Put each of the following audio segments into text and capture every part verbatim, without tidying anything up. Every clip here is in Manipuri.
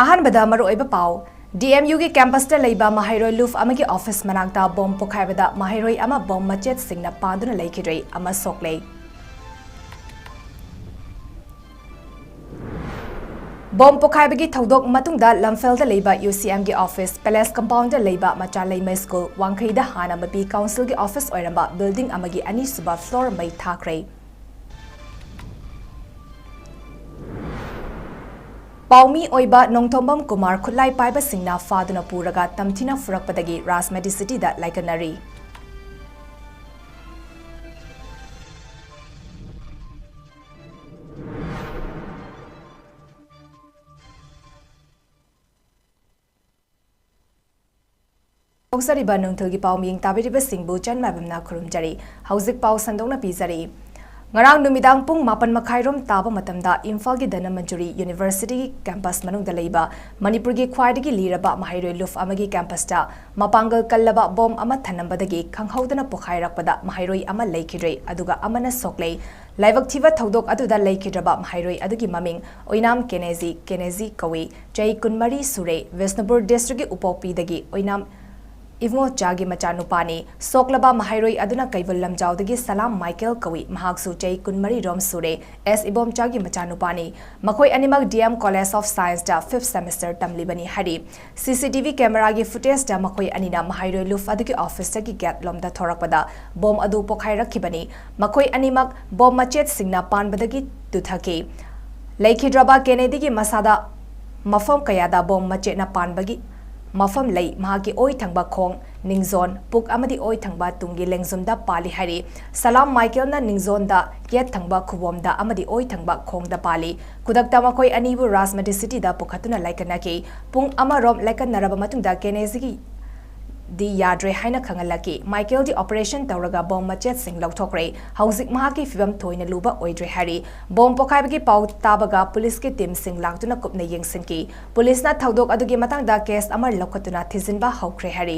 ꯑꯍꯥꯟꯕꯗ ꯃꯔꯨꯑꯣꯏꯕ ꯄꯥꯎ꯫ ꯗꯤ ꯑꯦꯝ ꯌꯨꯒꯤ campusꯇ ꯂꯩꯕ ꯃꯍꯩꯔꯣꯏ ꯂꯨꯞ ꯑꯃꯒꯤ office ꯃꯅꯥꯛꯇ bomb ꯄꯣꯈꯥꯏꯕꯗ ꯃꯍꯩꯔꯣꯏ ꯑꯃ bomb ꯃꯆꯦꯠꯁꯤꯡꯅ ꯄꯥꯟꯗꯨꯅ ꯂꯩꯈꯤꯗ꯭ꯔꯦ, ꯑꯃ ꯁꯣꯛꯂꯦ꯫ Bomb ꯄꯣꯈꯥꯏꯕꯒꯤ ꯊꯧꯗꯣꯛ ꯃꯇꯨꯡꯗ ꯂꯝꯐꯦꯜꯗ ꯂꯩꯕ ꯌꯨ ꯁꯤ ꯑꯦꯝꯒꯤ office, palace compoundꯗ ꯂꯩꯕ ꯃꯆꯥ ꯂꯩꯃ school, ꯋꯥꯡꯈꯩꯗ ꯍꯥꯟꯅ ꯃꯄꯤ councilꯒꯤ office ꯑꯣꯏꯔꯝꯕ building ꯑꯃꯒꯤ ꯑꯅꯤꯁꯨꯕ floor ꯃꯩ ꯊꯥꯈ꯭ꯔꯦ꯫ ꯄꯥꯎꯃꯤ ꯑꯣꯏꯕ ꯅꯣꯡꯊꯣꯝꯕꯝ ꯀꯨꯃꯥꯔ ꯈꯨꯠꯂꯥꯏ ꯄꯥꯏꯕꯁꯤꯡꯅ ꯐꯥꯗꯨꯅ ꯄꯨꯔꯒ ꯇꯝꯊꯤꯅ ꯐꯨꯔꯛꯄꯗꯒꯤ ꯔꯥꯖꯃꯦꯗꯤꯁꯤꯇꯤꯗ ꯂꯥꯏꯀꯠꯅꯔꯤ꯫ ꯍꯧꯖꯔꯤꯕ ꯅꯨꯡꯊꯤꯜꯒꯤ ꯄꯥꯎ ꯃꯤꯌꯦꯡ ꯇꯥꯕꯤꯔꯤꯕꯁꯤꯡꯕꯨ ꯆꯟ ꯃꯥꯏꯕꯝꯅ ꯈꯨꯔꯨꯝꯖꯔꯤ꯫ ꯍꯧꯖꯤꯛ ꯄꯥꯎ ꯁꯟꯗꯣꯛꯅ ꯄꯤꯖꯔꯤ꯫ ꯉꯔꯥꯡ ꯅꯨꯃꯤꯗꯥꯡ ꯄꯨꯡ ꯃꯥꯄꯟ ꯃꯈꯥꯏꯔꯣꯝ ꯇꯥꯕ ꯃꯇꯝꯗ ꯏꯝꯐꯥꯜꯒꯤ ꯙꯅꯃꯟꯖꯨꯔꯤ Universityꯒꯤ campus ꯃꯅꯨꯡꯗ ꯂꯩꯕ ꯃꯅꯤꯄꯨꯔꯒꯤ ꯈ꯭ꯋꯥꯏꯗꯒꯤ ꯂꯤꯔꯕ ꯃꯍꯩꯔꯣꯏ ꯂꯨꯞ ꯑꯃꯒꯤ campusꯇ ꯃꯄꯥꯡꯒꯜ ꯀꯜꯂꯕ bomb ꯑꯃ ꯊꯅꯝꯕꯗꯒꯤ ꯈꯪꯍꯧꯗꯅ ꯄꯣꯈꯥꯏꯔꯛꯄꯗ ꯃꯍꯩꯔꯣꯏ ꯑꯃ ꯂꯩꯈꯤꯗ꯭ꯔꯦ, ꯑꯗꯨꯒ ꯑꯃꯅ ꯁꯣꯛꯂꯦ꯫ ꯂꯥꯏꯕꯛ ꯊꯤꯕ ꯊꯧꯗꯣꯛ ꯑꯗꯨꯗ ꯂꯩꯈꯤꯗ꯭ꯔꯕ ꯃꯍꯩꯔꯣꯏ ꯑꯗꯨꯒꯤ ꯃꯃꯤꯡ ꯑꯣꯏꯅꯥꯝ ꯀꯦꯅꯦꯖꯤ, ꯀꯦꯅꯦꯖꯤ ꯀꯧꯏ꯫ ꯆꯍꯤ ꯀꯨꯟꯃꯔꯤ ꯁꯨꯔꯦ꯫ ꯕꯤꯁꯅꯨꯄꯨꯔ districtꯀꯤ ꯎꯄꯣꯛꯄꯤꯗꯒꯤ ꯑꯣꯏꯅꯥꯝ ꯏꯕꯨꯡꯉꯣꯆꯥ ꯒꯤ ꯃꯆꯥꯅꯨꯄꯥꯅꯤ꯫ ꯁꯣꯛꯂꯕ ꯃꯍꯩꯔꯣꯏ ꯑꯗꯨꯅ ꯀꯩꯕꯨꯜ ꯂꯝꯖꯥꯎꯗꯒꯤ ꯁꯂꯥꯝ ꯃꯥꯏꯀꯦꯜ ꯀꯧꯏ꯫ ꯃꯍꯥꯛꯁꯨ ꯆꯍꯤ ꯀꯨꯟꯃꯔꯤ ꯔꯣꯝ ꯁꯨꯔꯦ꯫ ꯑꯦꯁ ꯏꯕꯣꯝꯆꯥꯒꯤ ꯃꯆꯥꯅꯨꯄꯥꯅꯤ꯫ ꯃꯈꯣꯏ ꯑꯅꯤꯃꯛ D M College of Scienceꯇ fifth semester ꯇꯝꯂꯤꯕꯅꯤ ꯍꯥꯏꯔꯤ꯫ ꯁꯤ ꯁꯤ ꯇꯤ ꯚꯤ cameraꯒꯤ footageꯇ ꯃꯈꯣꯏ ꯑꯅꯤꯅ ꯃꯍꯩꯔꯣꯏ ꯂꯨꯞ ꯑꯗꯨꯒꯤ officeꯇꯒꯤ gate ꯂꯣꯝꯗ ꯊꯣꯔꯛꯄꯗ bomb ꯑꯗꯨ ꯄꯣꯈꯥꯏꯔꯛꯈꯤꯕꯅꯤ꯫ ꯃꯈꯣꯏ ꯑꯅꯤꯃꯛ bomb ꯃꯆꯦꯠꯁꯤꯡꯅ ꯄꯥꯟꯕꯗꯒꯤ ꯇꯨꯊꯈꯤ꯫ ꯂꯩꯈꯤꯗ꯭ꯔꯕ ꯀꯦꯅꯦꯗꯤꯒꯤ ꯃꯁꯥꯗ ꯃꯐꯝ ꯀꯌꯥꯗ bomb ꯃꯆꯦꯠꯅ ꯄꯥꯟꯕꯒꯤ ꯃꯐꯝ ꯂꯩ꯫ ꯃꯍꯥꯛꯀꯤ ꯑꯣꯏ ꯊꯪꯕ ꯈꯣꯡ, ꯅꯤꯡꯖꯣꯟ, ꯄꯨꯛ ꯑꯃꯗꯤ ꯑꯣꯏ ꯊꯪꯕ ꯇꯨꯡꯒꯤ ꯂꯦꯡꯖꯨꯝꯗ ꯄꯥꯜꯂꯤ ꯍꯥꯏꯔꯤ꯫ ꯁꯂꯥꯝ ꯃꯥꯏꯀꯦꯜꯅ ꯅꯤꯡꯖꯣꯟꯗ, ꯌꯦꯠ ꯊꯪꯕ ꯈꯨꯕꯣꯝꯗ ꯑꯃꯗꯤ ꯑꯣꯏ ꯊꯪꯕ ꯈꯣꯡꯗ ꯄꯥꯜꯂꯤ꯫ ꯈꯨꯗꯛꯇ ꯃꯈꯣꯏ ꯑꯅꯤꯕꯨ ꯔꯥꯖꯃꯦꯗꯤꯁꯤꯇꯤꯗ ꯄꯨꯈꯠꯇꯨꯅ ꯂꯥꯏꯀꯠꯅꯈꯤ꯫ ꯄꯨꯡ ꯑꯃꯔꯣꯝ ꯂꯥꯏꯀꯠꯅꯔꯕ ꯃꯇꯨꯡꯗ ꯀꯦꯅꯦꯖꯤꯒꯤ ꯗꯤ ꯌꯥꯗ꯭ꯔꯦ ꯍꯥꯏꯅ ꯈꯪꯍꯜꯂꯛꯈꯤ꯫ ꯃꯥꯏꯀꯦꯜꯗꯤ operation ꯇꯧꯔꯒ bomb ꯃꯆꯦꯠꯁꯤꯡ ꯂꯧꯊꯣꯛꯈ꯭ꯔꯦ꯫ ꯍꯧꯖꯤꯛ ꯃꯍꯥꯛꯀꯤ ꯐꯤꯕꯝ ꯊꯣꯏꯅ ꯂꯨꯕ ꯑꯣꯏꯗ꯭ꯔꯦ ꯍꯥꯏꯔꯤ꯫ Bomb ꯄꯣꯈꯥꯏꯕꯒꯤ ꯄꯥꯎ ꯇꯥꯕꯒ ꯄꯨꯂꯤꯁꯀꯤ teamꯁꯤꯡ ꯂꯥꯛꯇꯨꯅ ꯀꯨꯞꯅ ꯌꯦꯡꯁꯤꯟꯈꯤ꯫ ꯄꯨꯂꯤꯁꯅ ꯊꯧꯗꯣꯛ ꯑꯗꯨꯒꯤ ꯃꯇꯥꯡꯗ case ꯑꯃ ꯂꯧꯈꯠꯇꯨꯅ ꯊꯤꯖꯤꯟꯕ ꯍꯧꯈ꯭ꯔꯦ ꯍꯥꯏꯔꯤ꯫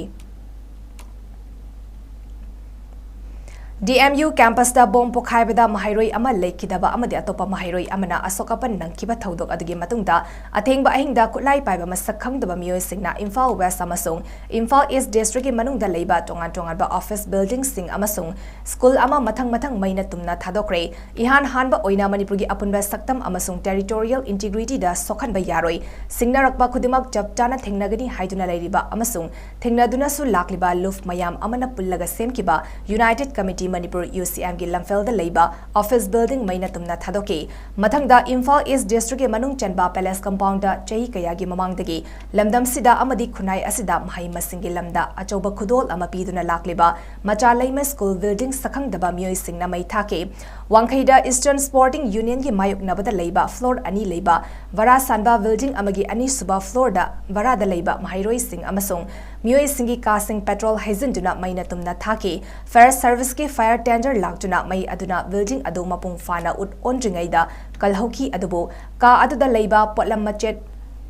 D M U campus ꯇ ꯕꯣꯝ ꯄꯣꯈꯥꯏꯕꯗ ꯃꯍꯩꯔꯣꯏ ꯑꯃ ꯂꯩꯈꯤꯗꯕ ꯑꯃꯗꯤ ꯑꯇꯣꯞꯄ ꯃꯍꯩꯔꯣꯏ ꯑꯃꯅ ꯑꯁꯣꯛ ꯑꯄꯟ ꯅꯪꯈꯤꯕ ꯊꯧꯗꯣꯛ ꯑꯗꯨꯒꯤ ꯃꯇꯨꯡꯗ, ꯑꯊꯦꯡꯕ ꯑꯍꯤꯡꯗ ꯈꯨꯠꯂꯥꯏ ꯄꯥꯏꯕ ꯃꯁꯛ ꯈꯪꯗꯕ ꯃꯤꯑꯣꯏꯁꯤꯡꯅ ꯏꯝꯐꯥꯜ West ꯑꯃꯁꯨꯡ ꯏꯝꯐꯥꯜ East district ꯀꯤ ꯃꯅꯨꯡꯗ ꯂꯩꯕ ꯇꯣꯉꯥꯟ ꯇꯣꯉꯥꯟꯕ office building ꯁꯤꯡ ꯑꯃꯁꯨꯡ school ꯑꯃ ꯃꯊꯪ ꯃꯊꯪ ꯃꯩꯅ ꯇꯨꯝꯅ ꯊꯥꯗꯣꯛꯈ꯭ꯔꯦ꯫ ꯏꯍꯥꯟ ꯍꯥꯟꯕ ꯑꯣꯏꯅ ꯃꯅꯤꯄꯨꯔꯒꯤ ꯑꯄꯨꯟꯕ ꯁꯛꯇꯝ ꯑꯃꯁꯨꯡ territorial integrity ꯗ ꯁꯣꯛꯍꯟꯕ ꯌꯥꯔꯣꯏ꯫ ꯁꯤꯡꯅꯔꯛꯄ ꯈꯨꯗꯤꯡꯃꯛ ꯆꯞ ꯆꯥꯅ ꯊꯦꯡꯅꯒꯅꯤ ꯍꯥꯏꯗꯨꯅ ꯂꯩꯔꯤꯕ ꯑꯃꯁꯨꯡ ꯊꯦꯡꯅꯗꯨꯅꯁꯨ ꯂꯥꯛꯂꯤꯕ ꯂꯨꯞ ꯃꯌꯥꯝ ꯑꯃꯅ ꯄꯨꯜꯂꯒ ꯁꯦꯝꯈꯤꯕ United Committee Manipur, U C M ꯒꯤ ꯂꯝꯐꯦꯜꯗ ꯂꯩꯕ office building ꯃꯩꯅ ꯇꯨꯝꯅ ꯊꯥꯗꯣꯛꯈꯤ꯫ ꯃꯊꯪꯗ ꯏꯝꯐꯥꯜ East district ꯀꯤ ꯃꯅꯨꯡ ꯆꯟꯕ Palace compound ꯗ ꯆꯍꯤ ꯀꯌꯥꯒꯤ ꯃꯃꯥꯡꯗꯒꯤ ꯂꯝꯗꯝꯁꯤꯗ ꯑꯃꯗꯤ ꯈꯨꯟꯅꯥꯏ ꯑꯁꯤꯗ ꯃꯍꯩ ꯃꯁꯤꯡꯒꯤ ꯂꯝꯗ ꯑꯆꯧꯕ ꯈꯨꯗꯣꯜ ꯑꯃ ꯄꯤꯗꯨꯅ ꯂꯥꯛꯂꯤꯕ ꯃꯆꯥ ꯂꯩꯃ school building ꯁꯛꯈꯪꯗꯕ ꯃꯤꯑꯣꯏꯁꯤꯡꯅ ꯃꯩ ꯊꯥꯈꯤ꯫ ꯋꯥꯡꯈꯩꯗ Eastern Sporting Union ꯒꯤ ꯃꯥꯌꯣꯛꯅꯕꯗ ꯂꯩꯕ floor ꯑꯅꯤ ꯂꯩꯕ ꯚꯔꯥ ꯁꯥꯟꯕ building ꯑꯃꯒꯤ ꯑꯅꯤꯁꯨꯕ floor ꯗ ꯚꯔꯥꯗ ꯂꯩꯕ ꯃꯍꯩꯔꯣꯏꯁꯤꯡ ꯑꯃꯁꯨꯡ ꯃꯤꯑꯣꯏꯁꯤꯡꯒꯤ ꯀꯥꯁꯤꯡ petrol ꯍꯩꯖꯤꯟꯗꯨꯅ ꯃꯩꯅ ꯇꯨꯝꯅ ꯊꯥꯈꯤ꯫ Fire service ꯀꯤ fire tender ꯂꯥꯛꯇꯨꯅ ꯃꯩ ꯑꯗꯨꯅ building ꯑꯗꯨ ꯃꯄꯨꯡ ꯐꯥꯅ ꯎꯠ ꯑꯣꯟꯗ꯭ꯔꯤꯉꯩꯗ ꯀꯜꯍꯧꯈꯤ, ꯑꯗꯨꯕꯨ ꯀꯥ ꯑꯗꯨꯗ ꯂꯩꯕ ꯄꯣꯠꯂꯝ ꯃꯆꯦꯠ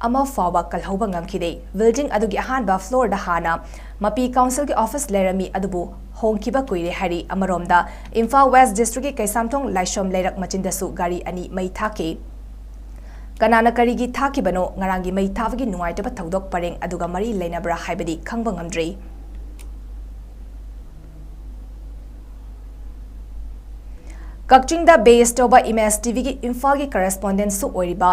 ꯑꯃ ꯐꯥꯎꯕ ꯀꯜꯍꯧꯕ ꯉꯝꯈꯤꯗꯦ꯫ Building ꯑꯗꯨꯒꯤ ꯑꯍꯥꯟꯕ floor ꯗ ꯍꯥꯟꯅ ꯃꯄꯤ council ꯒꯤ office ꯂꯩꯔꯝꯃꯤ, ꯑꯗꯨꯕꯨ ꯍꯣꯡꯈꯤꯕ ꯀꯨꯏꯔꯦ ꯍꯥꯏꯔꯤ꯫ ꯑꯃꯔꯣꯝꯗ, ꯏꯝꯐꯥꯜ West district ꯀꯤ ꯀꯩꯁꯥꯝꯊꯣꯡ ꯂꯥꯏꯁ꯭ꯔꯝ ꯂꯩꯔꯛ ꯃꯆꯤꯟꯗꯁꯨ ꯒꯥꯔꯤ ꯑꯅꯤ ꯃꯩ ꯊꯥꯈꯤ꯫ ꯀꯅꯥꯅ ꯀꯔꯤꯒꯤ ꯊꯥꯈꯤꯕꯅꯣ, ꯉꯔꯥꯡꯒꯤ ꯃꯩ ꯊꯥꯕꯒꯤ ꯅꯨꯡꯉꯥꯏꯇꯕ ꯊꯧꯗꯣꯛ ꯄꯔꯦꯡ ꯑꯗꯨꯒ ꯃꯔꯤ ꯂꯩꯅꯕ꯭ꯔꯥ ꯍꯥꯏꯕꯗꯤ ꯈꯪꯕ ꯉꯝꯗ꯭ꯔꯤ꯫ ꯀꯛꯆꯤꯡꯗ base ꯇꯧꯕ Image T V ꯒꯤ ꯏꯝꯐꯥꯜꯒꯤ correspondent ꯁꯨ ꯑꯣꯏꯔꯤꯕ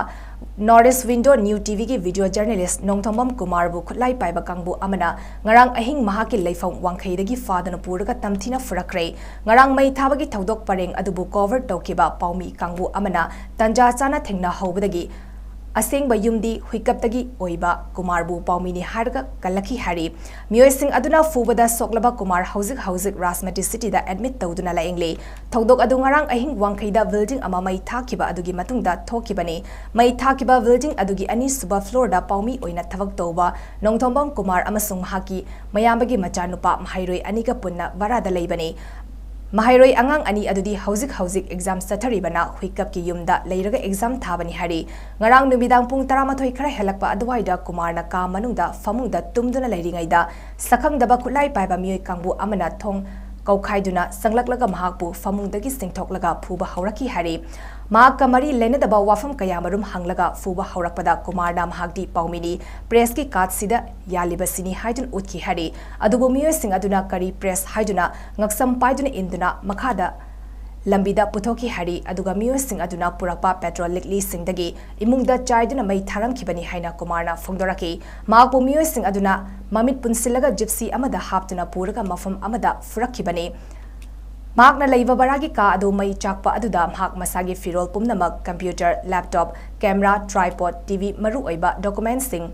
North East Window New T V ꯒꯤ video journalist ꯅꯣꯡꯊꯣꯝꯕꯝ ꯀꯨꯃꯥꯔꯕꯨ ꯈꯨꯠꯂꯥꯏ ꯄꯥꯏꯕ ꯀꯥꯡꯕꯨ ꯑꯃꯅ ꯉꯔꯥꯡ ꯑꯍꯤꯡ ꯃꯍꯥꯛꯀꯤ ꯂꯩꯐꯝ ꯋꯥꯡꯈꯩꯗꯒꯤ ꯐꯥꯗꯨꯅ ꯄꯨꯔꯒ ꯇꯝꯊꯤꯅ ꯐꯨꯔꯛꯈ꯭ꯔꯦ꯫ ꯉꯔꯥꯡ ꯃꯩ ꯊꯥꯕꯒꯤ ꯊꯧꯗꯣꯛ ꯄꯔꯦꯡ ꯑꯗꯨꯕꯨ cover ꯇꯧꯈꯤꯕ ꯄꯥꯎꯃꯤ ꯀꯥꯡꯕꯨ ꯑꯃꯅ ꯇꯟꯖꯥ ꯆꯥꯅ ꯊꯦꯡꯅꯍꯧꯕꯗꯒꯤ ꯑꯁꯦꯡꯕ ꯌꯨꯝꯗꯤ ꯍꯨꯏꯀꯞꯇꯒꯤ ꯑꯣꯏꯕ ꯀꯨꯃꯥꯔꯕꯨ ꯄꯥꯎꯃꯤꯅꯤ ꯍꯥꯏꯔꯒ ꯀꯜꯂꯛꯈꯤ ꯍꯥꯏꯔꯤ꯫ ꯃꯤꯑꯣꯏꯁꯤꯡ ꯑꯗꯨꯅ ꯐꯨꯕꯗ ꯁꯣꯛꯂꯕ ꯀꯨꯃꯥꯔ ꯍꯧꯖꯤꯛ ꯍꯧꯖꯤꯛ ꯔꯥꯖꯃꯇꯤ city ꯗ admit ꯇꯧꯗꯨꯅ ꯂꯥꯌꯦꯡꯂꯤ꯫ ꯊꯧꯗꯣꯛ ꯑꯗꯨ ꯉꯔꯥꯡ ꯑꯍꯤꯡ ꯋꯥꯡꯈꯩꯗ building ꯑꯃ ꯃꯩ ꯊꯥꯈꯤꯕ ꯑꯗꯨꯒꯤ ꯃꯇꯨꯡꯗ ꯊꯣꯛꯈꯤꯕꯅꯤ꯫ ꯃꯩ ꯊꯥꯈꯤꯕ building ꯑꯗꯨꯒꯤ ꯑꯅꯤꯁꯨꯕ floor ꯗ ꯄꯥꯎꯃꯤ ꯑꯣꯏꯅ ꯊꯕꯛ ꯇꯧꯕ ꯅꯣꯡꯊꯣꯝꯕꯝ ꯀꯨꯃꯥꯔ ꯑꯃꯁꯨꯡ ꯃꯍꯥꯛꯀꯤ ꯃꯌꯥꯝꯕꯒꯤ ꯃꯆꯥꯅꯨꯄꯥ ꯃꯍꯩꯔꯣꯏ ꯑꯅꯤꯒ ꯄꯨꯟꯅ ꯚꯔꯥꯗ ꯂꯩꯕꯅꯤ꯫ ꯃꯍꯩꯔꯣꯏ ꯑꯉꯥꯡ ꯑꯅꯤ ꯑꯗꯨꯗꯤ ꯍꯧꯖꯤꯛ ꯍꯧꯖꯤꯛ exam ꯆꯠꯊꯔꯤꯕꯅ ꯍꯨꯏꯀꯞꯀꯤ ꯌꯨꯝꯗ ꯂꯩꯔꯒ exam ꯊꯥꯕꯅꯤ ꯍꯥꯏꯔꯤ꯫ ꯉꯔꯥꯡ ꯅꯨꯃꯤꯗꯥꯡ ꯄꯨꯡ ꯇꯔꯥꯃꯥꯊꯣꯏ ꯈꯔ ꯍꯦꯜꯂꯛꯄ ꯑꯗꯨꯋꯥꯏꯗ ꯀꯨꯃꯥꯔꯅ ꯀꯥ ꯃꯅꯨꯡꯗ ꯐꯃꯨꯡꯗ ꯇꯨꯝꯗꯨꯅ ꯂꯩꯔꯤꯉꯩꯗ ꯁꯛꯈꯪꯗꯕ ꯈꯨꯠꯂꯥꯏ ꯄꯥꯏꯕ ꯃꯤꯑꯣꯏ ꯀꯥꯡꯕꯨ ꯑꯃꯅ ꯊꯣꯡ ꯀꯧꯈꯥꯏꯗꯨꯅ ꯆꯪꯂꯛꯂꯒ ꯃꯍꯥꯛꯄꯨ ꯐꯃꯨꯡꯗꯒꯤ ꯆꯤꯡꯊꯣꯛꯂꯒ ꯐꯨꯕ ꯍꯧꯔꯛꯈꯤ ꯍꯥꯏꯔꯤ꯫ ꯃꯍꯥꯛꯀ ꯃꯔꯤ ꯂꯩꯅꯗꯕ ꯋꯥꯐꯝ ꯀꯌꯥꯃꯔꯨꯝ ꯍꯪꯂꯒ ꯐꯨꯕ ꯍꯧꯔꯛꯄꯗ ꯀꯨꯃꯥꯔꯅ ꯃꯍꯥꯛꯇꯤ ꯄꯥꯎꯃꯤꯅꯤ, pressꯀꯤ cardꯁꯤꯗ ꯌꯥꯜꯂꯤꯕꯁꯤꯅꯤ ꯍꯥꯏꯗꯨꯅ ꯎꯠꯈꯤ ꯍꯥꯏꯔꯤ꯫ ꯑꯗꯨꯕꯨ ꯃꯤꯑꯣꯏꯁꯤꯡ ꯑꯗꯨꯅ ꯀꯔꯤ press ꯍꯥꯏꯗꯨꯅ ꯉꯛꯁꯝ ꯄꯥꯏꯗꯨꯅ ꯏꯟꯗꯨꯅ ꯃꯈꯥꯗ ꯂꯝꯕꯤꯗ ꯄꯨꯊꯣꯛꯈꯤ ꯍꯥꯏꯔꯤ꯫ ꯑꯗꯨꯒ ꯃꯤꯑꯣꯏꯁꯤꯡ ꯑꯗꯨꯅ ꯄꯨꯔꯛꯄ petrol ꯂꯤꯛꯂꯤꯁꯤꯡꯗꯒꯤ ꯏꯃꯨꯡꯗ ꯆꯥꯏꯗꯨꯅ ꯃꯩ ꯊꯥꯔꯝꯈꯤꯕꯅꯤ ꯍꯥꯏꯅ ꯀꯨꯃꯥꯔꯅ ꯐꯣꯡꯗꯣꯔꯛꯈꯤ꯫ ꯃꯍꯥꯛꯄꯨ ꯃꯤꯑꯣꯏꯁꯤꯡ ꯑꯗꯨꯅ ꯃꯃꯤꯠ ꯄꯨꯟꯁꯤꯜꯂꯒ Gypsy ꯑꯃꯗ ꯍꯥꯞꯇꯨꯅ ꯄꯨꯔꯒ ꯃꯐꯝ ꯑꯃꯗ ꯐꯨꯔꯛꯈꯤꯕꯅꯤ꯫ ꯃꯍꯥꯛꯅ ꯂꯩꯕ ꯚꯔꯥꯒꯤ ꯀꯥ ꯑꯗꯨ ꯃꯩ ꯆꯥꯛꯄ ꯑꯗꯨꯗ ꯃꯍꯥꯛ ꯃꯁꯥꯒꯤ ꯐꯤꯔꯣꯜ ꯄꯨꯝꯅꯃꯛ, computer, laptop, camera, tripod, TV, ꯃꯔꯨꯑꯣꯏꯕ documentꯁꯤꯡ,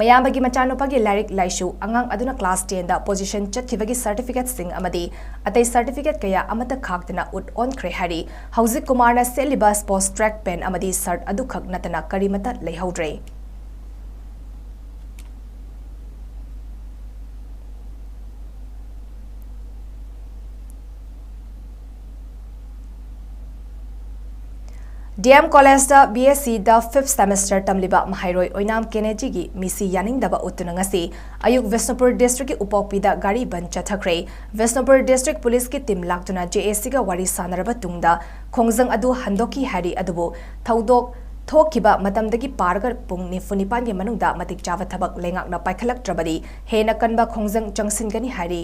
ꯃꯌꯥꯝꯕꯒꯤ ꯃꯆꯥꯅꯨꯄꯥꯒꯤ ꯂꯥꯏꯔꯤꯛ ꯂꯥꯏꯁꯨ, ꯑꯉꯥꯡ ꯑꯗꯨꯅ class tenꯗ position ꯆꯠꯈꯤꯕꯒꯤ certificateꯁꯤꯡ ꯑꯃꯗꯤ ꯑꯇꯩ certificate ꯀꯌꯥ ꯑꯃꯠꯇ ꯈꯥꯛꯇꯅ ꯎꯠ ꯑꯣꯟꯈ꯭ꯔꯦ ꯍꯥꯏꯔꯤ꯫ ꯍꯧꯖꯤꯛ ꯀꯨꯃꯥꯔꯅ ꯁꯦꯠꯂꯤꯕ sports track pant ꯑꯃꯗꯤ shirt ꯑꯗꯨꯈꯛ ꯅꯠꯇꯅ ꯀꯔꯤꯃꯠꯇ ꯂꯩꯍꯧꯗ꯭ꯔꯦ꯫ ꯗꯤ ꯑꯦꯝ ꯀꯣꯂꯦꯖꯇ ꯕꯤ ꯑꯦꯁ ꯁꯤꯗ fifth semester ꯇꯝꯂꯤꯕ ꯃꯍꯩꯔꯣꯏ ꯑꯣꯏꯅꯥꯝ ꯀꯦꯅꯦꯖꯤꯒꯤ ꯃꯤꯁꯤ ꯌꯥꯅꯤꯡꯗꯕ ꯎꯠꯇꯨꯅ ꯉꯁꯤ ꯑꯌꯨꯛ ꯕꯤꯁꯅꯨꯄꯨꯔ districtꯀꯤ ꯎꯄꯣꯛꯄꯤꯗ ꯒꯥꯔꯤ ꯕꯟ ꯆꯠꯊꯈ꯭ꯔꯦ꯫ ꯕꯤꯁꯅꯨꯄꯨꯔ district policeꯀꯤ team ꯂꯥꯛꯇꯨꯅ J A Cꯒ ꯋꯥꯔꯤ ꯁꯥꯟꯅꯔꯕ ꯇꯨꯡꯗ ꯈꯣꯡꯖꯪ ꯑꯗꯨ ꯍꯟꯗꯣꯛꯈꯤ ꯍꯥꯏꯔꯤ꯫ ꯑꯗꯨꯕꯨ ꯊꯧꯗꯣꯛ ꯊꯣꯛꯈꯤꯕ ꯃꯇꯝꯗꯒꯤ ꯄꯥꯔꯒ ꯄꯨꯡ ꯅꯤꯐꯨ ꯅꯤꯄꯥꯟꯒꯤ ꯃꯅꯨꯡꯗ ꯃꯇꯤꯛ ꯆꯥꯕ ꯊꯕꯛ ꯂꯩꯉꯥꯛꯅ ꯄꯥꯏꯈꯠꯂꯛꯇ꯭ꯔꯕꯗꯤ ꯍꯦꯟꯅ ꯀꯟꯕ ꯈꯣꯡꯖꯪ ꯆꯪꯁꯤꯟꯒꯅꯤ ꯍꯥꯏꯔꯤ꯫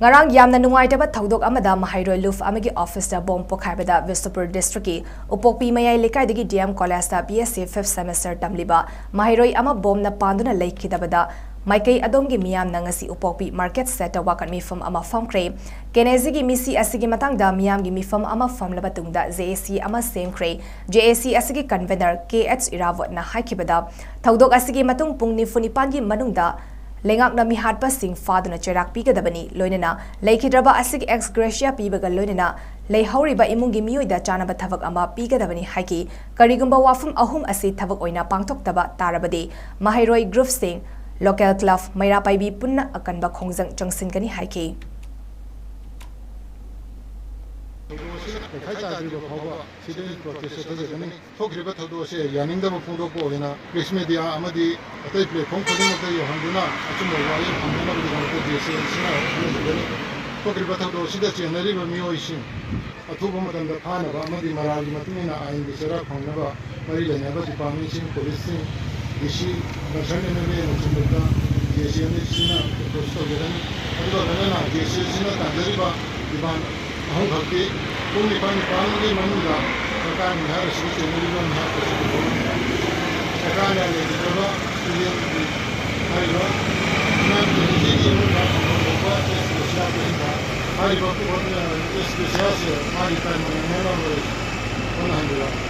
ꯉꯔꯥꯡ ꯌꯥꯝꯅ ꯅꯨꯡꯉꯥꯏꯇꯕ ꯊꯧꯗꯣꯛ ꯑꯃꯗ ꯃꯍꯩꯔꯣꯏ ꯂꯨꯞ ꯑꯃꯒꯤ officeꯇ bomb ꯄꯣꯈꯥꯏꯕꯗ ꯕꯤꯁꯅꯨꯄꯨꯔ districtꯀꯤ ꯎꯄꯣꯛꯄꯤ ꯃꯌꯥꯏ ꯂꯩꯀꯥꯏꯗꯒꯤ D M collegeꯇ B S C fifth semester ꯇꯝꯂꯤꯕ ꯃꯍꯩꯔꯣꯏ ꯑꯃ bombꯅ ꯄꯥꯟꯗꯨꯅ ꯂꯩꯈꯤꯗꯕꯗ ꯃꯥꯏꯀꯩ ꯑꯗꯣꯝꯒꯤ ꯃꯤꯌꯥꯝꯅ ꯉꯁꯤ ꯎꯄꯣꯛꯄꯤ market shed ꯇ ꯋꯥꯀꯠ ꯃꯤꯐꯝ ꯑꯃ ꯐꯝꯈ꯭ꯔꯦ꯫ ꯀꯦꯅꯦꯖꯤꯒꯤ ꯃꯤꯁꯤ ꯑꯁꯤꯒꯤ ꯃꯇꯥꯡꯗ ꯃꯤꯌꯥꯝꯒꯤ ꯃꯤꯐꯝ ꯑꯃ ꯐꯝꯂꯕ ꯇꯨꯡꯗ J A C ꯑꯃ ꯁꯦꯝꯈ꯭ꯔꯦ꯫ J A C ꯑꯁꯤꯒꯤ convener K H ꯏꯔꯥꯕꯣꯠꯅ ꯍꯥꯏꯈꯤꯕꯗ, ꯊꯧꯗꯣꯛ ꯑꯁꯤꯒꯤ ꯃꯇꯨꯡ ꯄꯨꯡ ꯅꯤꯐꯨ ꯅꯤꯄꯥꯟꯒꯤ ꯃꯅꯨꯡꯗ ꯂꯩꯉꯥꯛꯅ ꯃꯤꯍꯥꯠꯄꯁꯤꯡ ꯐꯥꯗꯨꯅ ꯆꯩꯔꯥꯛ ꯄꯤꯒꯗꯕꯅꯤ, ꯂꯣꯏꯅꯅ ꯂꯩꯈꯤꯗ꯭ꯔꯕ ꯑꯁꯤꯒꯤ ex gratia ꯄꯤꯕꯒ ꯂꯣꯏꯅꯅ ꯂꯩꯍꯧꯔꯤꯕ ꯏꯃꯨꯡꯒꯤ ꯃꯤꯑꯣꯏꯗ ꯆꯥꯅꯕ ꯊꯕꯛ ꯑꯃ ꯄꯤꯒꯗꯕꯅꯤ ꯍꯥꯏꯈꯤ꯫ ꯀꯔꯤꯒꯨꯝꯕ ꯋꯥꯐꯝ ꯑꯍꯨꯝ ꯑꯁꯤ ꯊꯕꯛ ꯑꯣꯏꯅ ꯄꯥꯡꯊꯣꯛꯇꯕ ꯇꯥꯔꯕꯗꯤ ꯃꯍꯩꯔꯣꯏ groupꯁꯤꯡ, local club, ꯃꯩꯔꯥ ꯄꯥꯏꯕꯤ ꯄꯨꯟꯅ ꯑꯀꯟꯕ ꯈꯣꯡꯖꯪ ꯆꯪꯁꯤꯟꯒꯅꯤ ꯍꯥꯏꯈꯤ꯫ ꯊꯧꯗꯣꯛ ꯑꯁꯤ ꯇꯪꯈꯥꯏ ꯇꯥꯗ꯭ꯔꯤꯕ ꯐꯥꯎꯕ ꯁꯤꯗ ꯑꯩ ꯄ꯭ꯔꯣꯇꯦꯁ ꯆꯠꯊꯖꯒꯅꯤ꯫ ꯊꯣꯛꯈ꯭ꯔꯤꯕ ꯊꯧꯗꯣꯛ ꯑꯁꯤ ꯌꯥꯅꯤꯡꯗꯕ ꯐꯣꯡꯗꯣꯛꯄ ꯑꯣꯏꯅ ꯄ꯭ꯔꯦꯁ ꯃꯦꯗꯤꯌꯥ ꯑꯃꯗꯤ ꯑꯇꯩ ꯄ꯭ꯂꯦꯠꯐꯣꯝ ꯈꯨꯗꯤꯡꯃꯛꯇ ꯌꯧꯍꯟꯗꯨꯅ ꯑꯆꯨꯝꯕ ꯋꯥꯌꯦꯜ ꯐꯪꯅꯅꯕꯒꯤꯗꯃꯛꯇ ꯖꯦ ꯑꯦꯁ ꯑꯦ ꯑꯦꯜꯁꯤꯅ ꯍꯣꯠꯅꯖꯒꯅꯤ꯫ ꯊꯣꯛꯈ꯭ꯔꯤꯕ ꯊꯧꯗꯣꯛ ꯑꯁꯤꯗ ꯆꯦꯟꯅꯔꯤꯕ ꯃꯤꯑꯣꯏꯁꯤꯡ ꯑꯊꯨꯕ ꯃꯇꯝꯗ ꯐꯥꯅꯕ ꯑꯃꯗꯤ ꯃꯔꯥꯜꯒꯤ ꯃꯇꯨꯡ ꯏꯟꯅ ꯑꯥꯏꯟꯒꯤ ꯆꯩꯔꯥꯛ ꯐꯪꯅꯕ ꯃꯔꯤ ꯂꯩꯅꯕ ꯗꯤꯄꯥꯔꯠꯃꯦꯟꯁꯤꯡ, ꯄꯨꯂꯤꯁꯁꯤꯡ, D C, concern M L ꯑꯦꯅꯆꯤꯡꯕꯗ ꯖꯦ ꯑꯦꯁ ꯑꯦꯜꯁꯤꯅ ꯑꯦꯄ꯭ꯔꯣꯆ ꯇꯧꯖꯒꯅꯤ꯫ ꯑꯗꯨꯒ ꯂꯣꯏꯅꯅ ꯖꯦ ꯑꯦꯁ ꯑꯦꯜꯁꯤꯅ ꯇꯥꯟꯖꯔꯤꯕ ꯗꯤꯃꯥꯟ ꯑꯍꯨꯝꯈꯛꯇꯤ ꯄꯨꯡ ꯅꯤꯄꯥꯜ ꯅꯤꯄꯥꯜꯒꯤ ꯃꯅꯨꯡꯗ ꯁꯔꯀꯥꯔ ꯃꯤꯍꯥꯠ ꯑꯁꯤꯗ ꯆꯦꯟꯅꯔꯤꯕ ꯃꯤꯍꯥꯠ ꯑꯁꯤꯕꯨ ꯁꯔꯀꯥꯔꯅ ꯂꯩꯈꯤꯗ꯭ꯔꯕ ꯃꯤꯠꯌꯦꯡꯒꯤ ꯍꯥꯏꯔꯤꯕ ꯃꯤꯍꯥꯠꯀꯤ ꯏꯃꯨꯡꯗ ꯐꯪꯐꯝ ꯊꯣꯛꯄ ꯑꯦꯁ ꯀꯦ ꯁꯤꯌꯥ ꯄꯤꯍꯟꯕ ꯍꯥꯏꯔꯤꯕ ꯑꯦꯁ ꯀꯦ ꯁꯤꯌꯥꯁꯦ ꯃꯥꯒꯤ ꯇꯔꯝ ꯃꯅꯨꯡ ꯍꯣꯠꯅꯍꯟꯕꯤꯔꯛꯎ꯫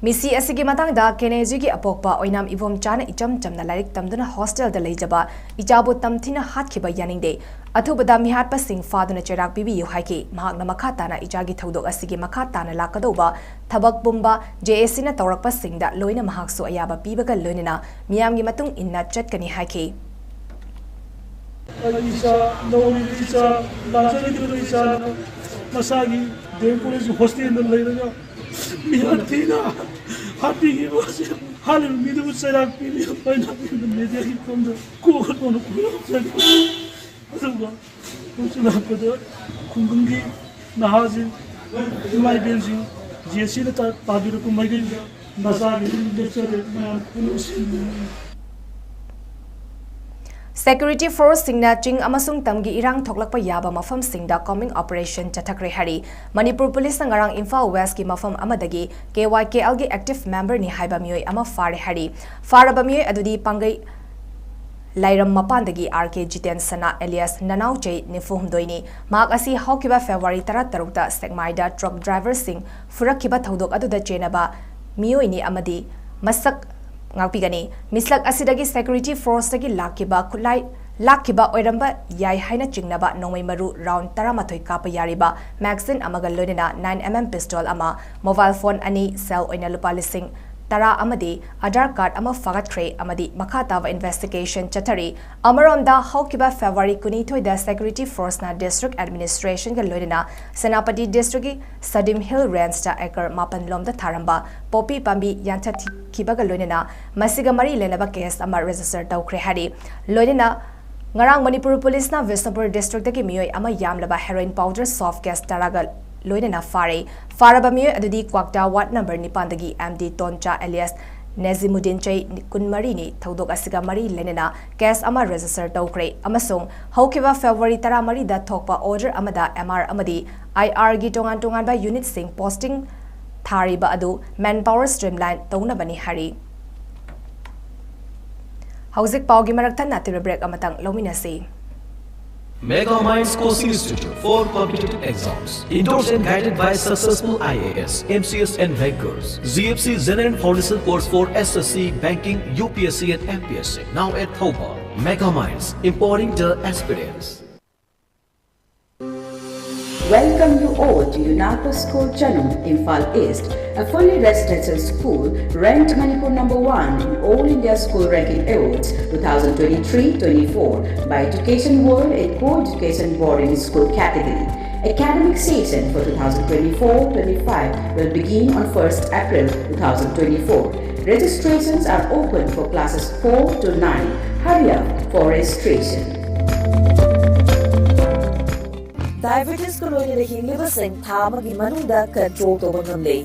ꯃꯤꯁꯤ ꯑꯁꯤꯒꯤ ꯃꯇꯥꯡꯗ ꯀꯦꯅꯦꯖꯤꯒꯤ ꯑꯄꯣꯛꯄ ꯑꯣꯏꯅꯥꯝ ꯏꯕꯣꯝꯆꯥꯅ ꯏꯆꯝ ꯆꯝꯅ ꯂꯥꯏꯔꯤꯛ ꯇꯝꯗꯨꯅ ꯍꯣꯁꯇꯦꯜꯗ ꯂꯩꯖꯕ ꯏꯆꯥꯕꯨ ꯇꯝꯊꯤꯅ ꯍꯥꯠꯈꯤꯕ ꯌꯥꯅꯤꯡꯗꯦ꯫ ꯑꯊꯨꯕꯗ ꯃꯤꯍꯥꯠꯄꯁꯤꯡ ꯐꯥꯗꯨꯅ ꯆꯩꯔꯥꯛ ꯄꯤꯕꯤꯌꯨ ꯍꯥꯏꯈꯤ꯫ ꯃꯍꯥꯛꯅ ꯃꯈꯥ ꯇꯥꯅ ꯏꯆꯥꯒꯤ ꯊꯧꯗꯣꯛ ꯑꯁꯤꯒꯤ ꯃꯈꯥ ꯇꯥꯅ ꯂꯥꯛꯀꯗꯧꯕ ꯊꯕꯛ ꯄꯨꯝꯕ ꯖꯦ ꯑꯦ ꯁꯤꯅ ꯇꯧꯔꯛꯄꯁꯤꯡꯗ ꯂꯣꯏꯅ ꯃꯍꯥꯛꯁꯨ ꯑꯌꯥꯕ ꯄꯤꯕꯒ ꯂꯣꯏꯅꯅ ꯃꯤꯌꯥꯝꯒꯤ ꯃꯇꯨꯡ ꯏꯟꯅ ꯆꯠꯀꯅꯤ ꯍꯥꯏꯈꯤ꯫ ꯑꯩꯒꯤ ꯏꯆꯥ, ꯅꯧꯔꯤꯕ ꯏꯆꯥ, ꯂꯥꯟꯖꯈꯤꯗꯧꯔꯤꯕ ꯏꯆꯥ ꯃꯁꯥꯒꯤ ꯗꯤ ꯑꯦꯝ ꯀꯣꯂꯦꯖꯀꯤ ꯍꯣꯁꯇꯦꯜꯗ ꯂꯩꯔꯒ ꯃꯤꯍꯥꯠ ꯊꯤꯅ ꯍꯥꯠꯄꯤꯈꯤꯕ ꯑꯁꯤ ꯍꯥꯠꯂꯤꯕ ꯃꯤꯗꯨꯕꯨ ꯆꯩꯔꯥꯛ ꯄꯤꯕꯤꯌꯨ ꯍꯥꯏꯅ ꯃꯦꯗꯤꯌꯥꯒꯤ ꯐꯣꯟꯗ ꯀꯣꯛ ꯍꯣꯠꯅ ꯈꯨꯔꯨꯝꯖꯔꯤ꯫ ꯑꯗꯨꯒ ꯍꯧꯖꯤꯛ ꯂꯥꯛꯄꯗ ꯈꯨꯡꯒꯪꯒꯤ ꯅꯍꯥꯁꯤꯡ, ꯏꯃꯥ ꯏꯕꯦꯟꯁꯤꯡ, ꯖꯦ ꯑꯦ ꯁꯤꯅ ꯇꯥꯕꯤꯔꯛꯄ ꯃꯥꯏꯀꯩꯗ ꯅꯆꯥꯒꯤ ꯌꯨꯝ ꯂꯦꯞꯆꯔꯦ꯫ ꯃꯌꯥꯝ ꯄꯨꯟꯅ ꯁꯤꯟꯃꯤꯟꯅꯔꯦ꯫ ꯁꯦꯀ꯭ꯌꯨꯔꯤꯇꯤ ꯐꯣꯔꯁꯁꯤꯡꯅ ꯆꯤꯡ ꯑꯃꯁꯨꯡ ꯇꯝꯒꯤ ꯏꯔꯥꯡ ꯊꯣꯛꯂꯛꯄ ꯌꯥꯕ ꯃꯐꯝꯁꯤꯡꯗ ꯀꯣꯝꯕꯤꯡ ꯑꯣꯄꯔꯦꯁꯟ ꯆꯠꯊꯈ꯭ꯔꯦ ꯍꯥꯏꯔꯤ꯫ ꯃꯅꯤꯄꯨꯔ ꯄꯨꯂꯤꯁꯅ ꯉꯔꯥꯡ ꯏꯝꯐꯥꯜ ꯋꯦꯁꯀꯤ ꯃꯐꯝ ꯑꯃꯗꯒꯤ ꯀꯦ ꯋꯥꯏ ꯀꯦ ꯑꯦꯜꯒꯤ ꯑꯦꯛꯇꯤꯚ ꯃꯦꯝꯕꯔꯅꯤ ꯍꯥꯏꯕ ꯃꯤꯑꯣꯏ ꯑꯃ ꯐꯥꯔꯦ ꯍꯥꯏꯔꯤ꯫ ꯐꯥꯔꯕ ꯃꯤꯑꯣꯏ ꯑꯗꯨꯗꯤ ꯄꯥꯡꯒꯩ ꯂꯥꯏꯔꯝ ꯃꯄꯥꯟꯗꯒꯤ ꯑꯥꯔ ꯀꯦ ꯖꯤꯇꯦꯟ ꯁꯅꯥ ꯑꯦꯂꯤꯌꯥꯁ ꯅꯅꯥꯎꯆꯩ ꯅꯤꯐꯨ ꯍꯨꯝꯗꯣꯏꯅꯤ꯫ ꯃꯍꯥꯛ ꯑꯁꯤ ꯍꯧꯈꯤꯕ ꯐꯦꯕ꯭ꯔꯨꯋꯥꯔꯤ ꯇꯔꯥꯇꯔꯨꯛꯇ ꯁꯦꯛꯃꯥꯏꯗ ꯇ꯭ꯔꯛ ꯗ꯭ꯔꯥꯏꯚꯔꯁꯤꯡ ꯐꯨꯔꯛꯈꯤꯕ ꯊꯧꯗꯣꯛ ꯑꯗꯨꯗ ꯆꯦꯟꯅꯕ ꯃꯤꯑꯣꯏꯅꯤ ꯑꯃꯗꯤ ꯃꯁꯛ ꯉꯥꯛꯄꯤꯒꯅꯤ꯫ ꯃꯤꯁꯛ ꯑꯁꯤꯗꯒꯤ ꯁꯦꯀ꯭ꯌꯨꯔꯤꯇꯤ ꯐꯣꯔꯁꯇꯒꯤ ꯂꯥꯛꯈꯤꯕ ꯈꯨꯠꯂꯥꯏ ꯂꯥꯛꯈꯤꯕ ꯑꯣꯏꯔꯝꯕ ꯌꯥꯏ ꯍꯥꯏꯅ ꯆꯤꯡꯅꯕ ꯅꯣꯡꯃꯩ ꯃꯔꯨ ꯔꯥꯎꯟ ꯇꯔꯥꯃꯥꯊꯣꯏ ꯀꯥꯞꯄ ꯌꯥꯔꯤꯕ ꯃꯦꯒꯥꯖꯤꯟ ꯑꯃꯒ ꯂꯣꯏꯅꯅ ꯅꯥꯏꯟ ꯑꯦꯝ ꯑꯦꯝ ꯄꯤꯁꯇꯣꯜ ꯑꯃ, ꯃꯣꯕꯥꯏꯜ ꯐꯣꯟ ꯑꯅꯤ, ꯁꯦꯜ ꯑꯣꯏꯅ ꯂꯨꯄꯥ ꯂꯤꯁꯤꯡ ꯇꯔꯥ ꯑꯃꯗꯤ Aadhaar card ꯑꯃ ꯐꯥꯒꯠꯈ꯭ꯔꯦ ꯑꯃꯗꯤ ꯃꯈꯥ ꯇꯥꯕ investigation ꯆꯠꯊꯔꯤ꯫ ꯑꯃꯔꯣꯝꯗ, ꯍꯧꯈꯤꯕ February ꯀꯨꯟꯅꯤꯊꯣꯏꯗ security forceꯅ district administrationꯒ ꯂꯣꯏꯅꯅ ꯁꯦꯅꯥꯄꯇꯤ districtꯀꯤ Sadim Hill Rangeꯇ acre ꯃꯥꯄꯟ ꯂꯣꯝꯗ ꯊꯥꯔꯝꯕ poppy ꯄꯥꯝꯕꯤ ꯌꯥꯟꯊꯠꯈꯤꯕꯒ ꯂꯣꯏꯅꯅ ꯃꯁꯤꯒ ꯃꯔꯤ ꯂꯩꯅꯕ case ꯑꯃ register ꯇꯧꯈ꯭ꯔꯦ ꯍꯥꯏꯔꯤ꯫ ꯂꯣꯏꯅꯅ ꯉꯔꯥꯡ ꯃꯅꯤꯄꯨꯔ ꯄꯨꯂꯤꯁꯅ ꯕꯤꯁꯅꯨꯄꯨꯔ districtꯇꯒꯤ ꯃꯤꯑꯣꯏ ꯑꯃ ꯌꯥꯝꯂꯕ heroin powder soft cash ꯇꯔꯥꯒ ꯂꯣꯏꯅꯅ ꯐꯥꯔꯦ꯫ ꯐꯥꯔꯕ ꯃꯤꯑꯣꯏ ꯑꯗꯨꯗꯤ ꯀ꯭ꯋꯥꯛꯇꯥ ward number ꯅꯤꯄꯥꯟꯗꯒꯤ M D ꯇꯣꯟꯆꯥ alias ꯅꯦꯖꯤꯃꯨꯗꯤꯟ, ꯆꯍꯤ ꯀꯨꯟꯃꯔꯤꯅꯤ꯫ ꯊꯧꯗꯣꯛ ꯑꯁꯤꯒ ꯃꯔꯤ ꯂꯩꯅꯅ case ꯑꯃ register ꯇꯧꯈ꯭ꯔꯦ ꯑꯃꯁꯨꯡ ꯍꯧꯈꯤꯕ February ꯇꯔꯥꯃꯔꯤꯗ ꯊꯣꯛꯄ order ꯑꯃꯗ M R ꯑꯃꯗꯤ I Rꯒꯤ ꯇꯣꯉꯥꯟ ꯇꯣꯉꯥꯟꯕ unitꯁꯤꯡ posting ꯊꯥꯔꯤꯕ ꯑꯗꯨ manpower streamline ꯇꯧꯅꯕꯅꯤ ꯍꯥꯏꯔꯤ꯫ ꯍꯧꯖꯤꯛ ꯄꯥꯎꯒꯤ ꯃꯔꯛ ꯊꯠꯅ ꯇꯤꯔ break ꯑꯃꯇꯪ ꯂꯧꯃꯤꯟꯅꯁꯤ꯫ Mega Minds Coaching Institute for Competitive Exams. Endorsed and guided by successful I A S, M C S and bankers. G F C General Foundation Course for S S C, Banking, U P S C and M P S C. Now at Thoubal. Mega Minds, empowering the aspirants. Welcome you all to UNACO School Chanum, Imphal East, a fully residential school ranked Manipur number one in All India School Ranking Awards two thousand twenty-three twenty-four by Education World in co-education boarding school category. Academic session for two thousand twenty-four twenty-five will begin on first April two thousand twenty-four. Registrations are open for classes four to nine. Hurry up for registration. Diabetes ꯀ ꯂꯣꯏꯅꯅ ꯍꯤꯡꯂꯤꯕꯁꯤꯡ ꯊꯥ ꯑꯃꯒꯤ ꯃꯅꯨꯡꯗ control ꯇꯧꯕ ꯉꯝꯂꯦ꯫